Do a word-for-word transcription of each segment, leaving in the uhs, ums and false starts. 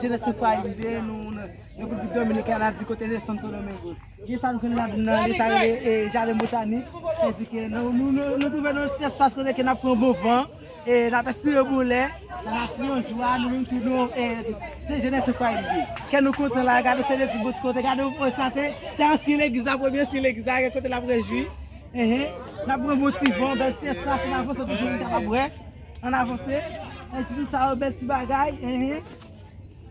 Jenès Fwayim de, nou, nou, Repiblik Dominikèn, Ayiti, kote de Santo Domingo. Gen sa nou jwenn ladan nan, li sa rele, e, jaden botanik. Sa vle di ke nou, nou, nou, nou twouve nan yon ti espas kote ke n ap pran bon van, e, n ap espire bon lè, lanati an jwa, nou menm tou nou, e, se Jenès Fwayim de. Kè nou kontan la, gade se de ti bon ti kote, gade, o, sa se, se ansyen legliz la, premye ansyen legliz la, gen kote l ap rejwi. Enhen. N ap pran bon ti van, bèl ti espas, n avanse toujou pou n kapab wè. Ann avanse. Bèl ti tout sa yo, bèl ti bagay. Enhen.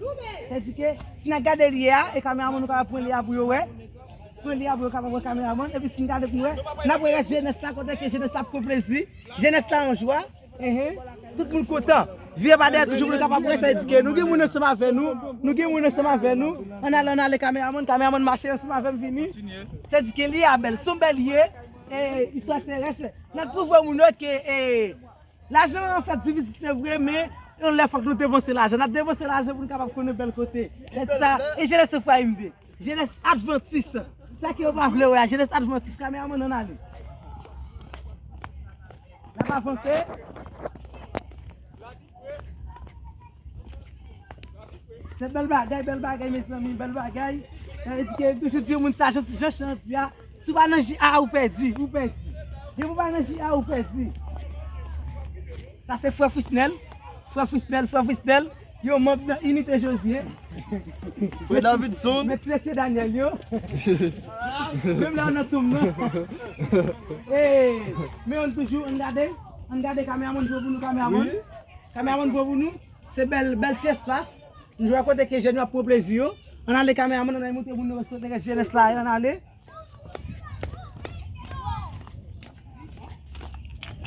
Sa vle di ke si n ap gade lye a, e kameramann nou kapab pran lye a pou yo wè. Pran lye a pou yo kapab wè kameramann. Epi si n gade pou n wè, n ap wè rès jenès la, kote ke jenès la ap pran plezi. Jenès la an jwa. Enhen. Tout moun kontan. Vire pa dèyè toujou pou nou kapab wè, sa vle di ke nou gen moun ansanm avè nou. Nou gen moun ansanm avè nou. Ann ale, ann ale kameramann, kameramann mache ansanm avè m vini. Sa vle di ke lye a bèl, se yon bèl lye. E, istwa terès. N ap pwouve moun yo ke, e, lajan an fèt difisil, se vre, men yon lè fòk nou depanse lajan. N ap depanse lajan pou nou kapab konnen bèl kote. Sa, e jenès Fwayim de. Jenès advantis. Sa ke yo pa vle wè a, jenès advantis. Kameramann ann ale. N ap avanse. Se bèl bagay, bèl bagay, mezanmi, bèl bagay. Sa vle di ke m toujou di moun sa, jan, jan Chan di a, si w pa nan J A, ou pèdi, ou pèdi. Depi w pa nan J A, ou pèdi. Sa se frè Frisnel, frè Frisnel, frè Frisnel, yon manm nan Inite Jozye. Frè Davidson. Mèt mesye Daniel yo. Menm la nan tonm nan. E, men ann toujou, ann gade, ann gade kameramann pran pou nou, kameramann. Wi. Kameramann pran pou nou. Se bèl, bèl ti espas. Nou jwe kote ke jèn yo ap pran plezi yo. Ann ale kameramann, ann ale montre moun yo kote ke jenès la ye, ann ale.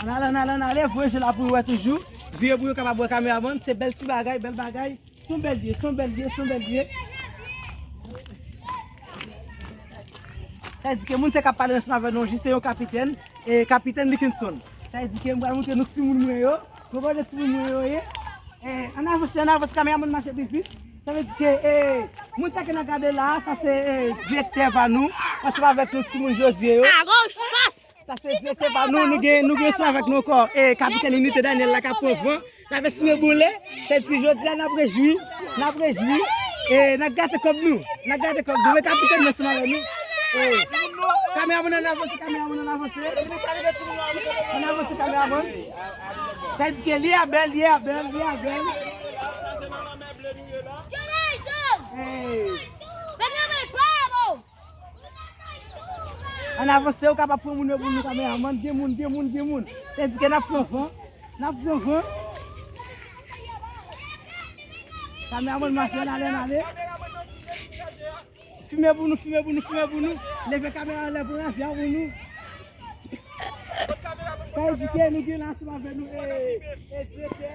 Ann ale, ann ale, ann ale, voye je la pou yo wè toujou. Vire pou yo kapab wè kameramann. Se bèl ti bagay, bèl bagay. Se yon bèl lye, se yon bèl lye, se yon bèl lye. Sa vle di ke moun sa k ap pale ansanm avè nou, jis se yon kapitèn, e kapitèn Likinson. Sa vle di ke m pral montre nou timoun mwen yo. Mwen konnen timoun mwen yo ye. E, ann avanse, ann avanse, kameramann mache pi vit. Sa vle di ke, e, moun sa ke n ap gade la, sa se, e, direktè pa nou, ansanm avèk nou timoun Jozye yo. Sa se direktè pa nou, nou gen, nou gen ansanm avèk nou ankò, e, kapitèn Inite Daniel la k ap pran van. N ap esime boule, se di jodi a n ap rejwi, n ap rejwi, e, n ap gate kòb nou, n ap gate kòb nou, men kapitèn nan ansanm avèk nou. E, kameramann ann avanse, kameramann ann avanse. Ann avanse, kameramann. Sa vle di ke lye a bèl, lye a bèl, lye a bèl. Hey. Ann avanse, ou kapab pran moun yo pou nou, kameramann. Gen moun, gen moun, gen moun. Sa vle di ke n ap pran van. N ap pran van. Kameramann mache, ann ale, ann ale. Fimen pou nou, fimen pou nou, fimen pou nou. Leve kamera anlè pou n ap fè pou nou. Sa vle di ke nou gen la ansanm avè nou, e, e, direktè.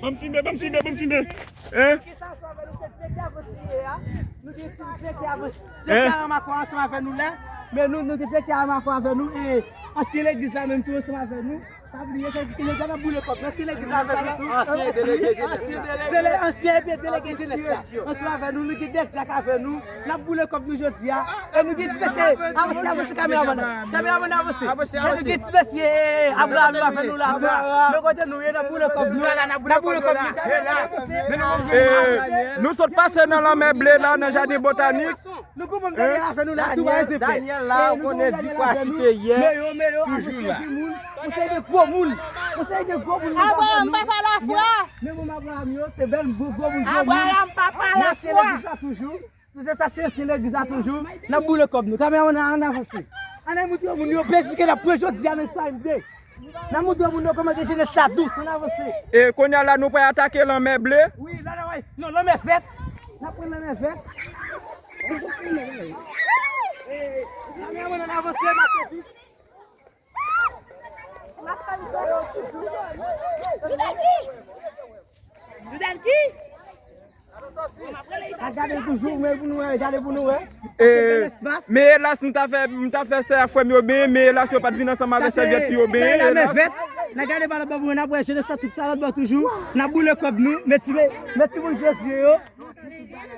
Ban m fimen, ban m fimen, ban m fimen. Hein? Nou gen sa ansanm avè nou, se direktè avanti ye a. Nou gen direktè avanti. Direktè Aramako ansanm avè nou la. Men nou, nou gen direktè Aramako avè nou. E ansyen legliz la menm tou ansanm avè nou. Pa bliye, sa vle di ke jodi a n ap boule kòb. Nan se legliz avèk nou tou. Ansyen delege jenès la. Se le ansyen epi delege jenès la. Ansanm avè nou, nou gen de dyak avè nou. N ap boule kòb nou jodi a. E nou gen ti mesye. Avanse, avanse, kameramann. Kameramann, avanse. E nou gen ti mesye, e, e, Abraham avè nou la tou. Men kote nou ye, n ap boule kòb nou. N ap boule kòb nou. E, nou sot pase nan lanmè ble la, nan jaden botanik. Nou gen moun dèyè avè nou la, tou ba Daniel la, ou konnen di fwa si peye. Toujou la. Yon seri de gwo moun. Yon seri de gwo moun. Abraham, papa lafwa. Men moun Abraham yo, se bèl gwo, gwo moun, gwo moun. Abraham, papa lafwa. Nan se legliz la toujou. Tou se sa, se, se legliz la toujou. N ap boule kòb nou. Kameramann, ann avanse. Ann al montre yo moun yo plezi ke n ap pran jodi a nan Prime Day. N ap montre yo moun yo kòman ke jenès la dous. Ann avanse. E kounye a la, nou pral atake lanmè ble. Wi, la, la, wi. Non, lanmè vèt. N ap pran lanmè vèt. E, kameramann, ann avanse, mache vit. Joudan ki? Joudan ki? A gade toujou, men pou nou wè, gade pou nou wè. E, men elas, nou ta fè, nou ta fè sè a frè m yo benyen, men elas, yo pa t vin ansanm avèk sèvyèt pou yo benyen, elas. N a gade pa lòt bò pou n ap wè jenès la tout sa lòt bò toujou. N ap boule kòb nou, men ti, men timoun Jozye yo.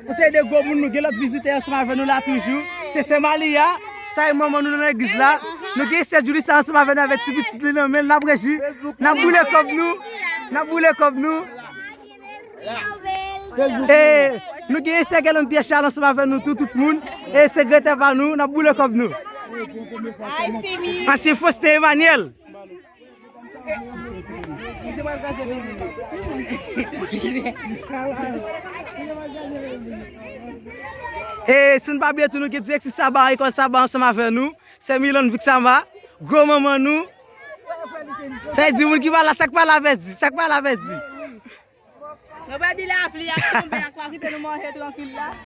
Yon seri de gwo moun, nou gen lòt vizitè ansanm avè nou la toujou. Se sè Malia, sa e manman nou nan legliz la. Nou gen sè Julissa ansanm avè nou avèk ti pitit li nan men l, n ap rejwi. N ap boule kòb nou. N ap boule kòb nou. E nou gen Esther Kèlonn Pierre Charles ansanm avè nou tou, tout moun. E sekretè pa nou, n ap boule kòb nou. Ansyen Faustin Emmanuel. E si n pa bliye tou, nou gen direktris Saba, ekòl Saba ansanm avè nou. Sè Milonn Vixama, gwo manman nou. Sa vle di moun ki pa la, sa k pa la pèdi, sa k pa la pèdi. Nou pa di lapli ap tonbe, ak pa kite nou manje trankil la.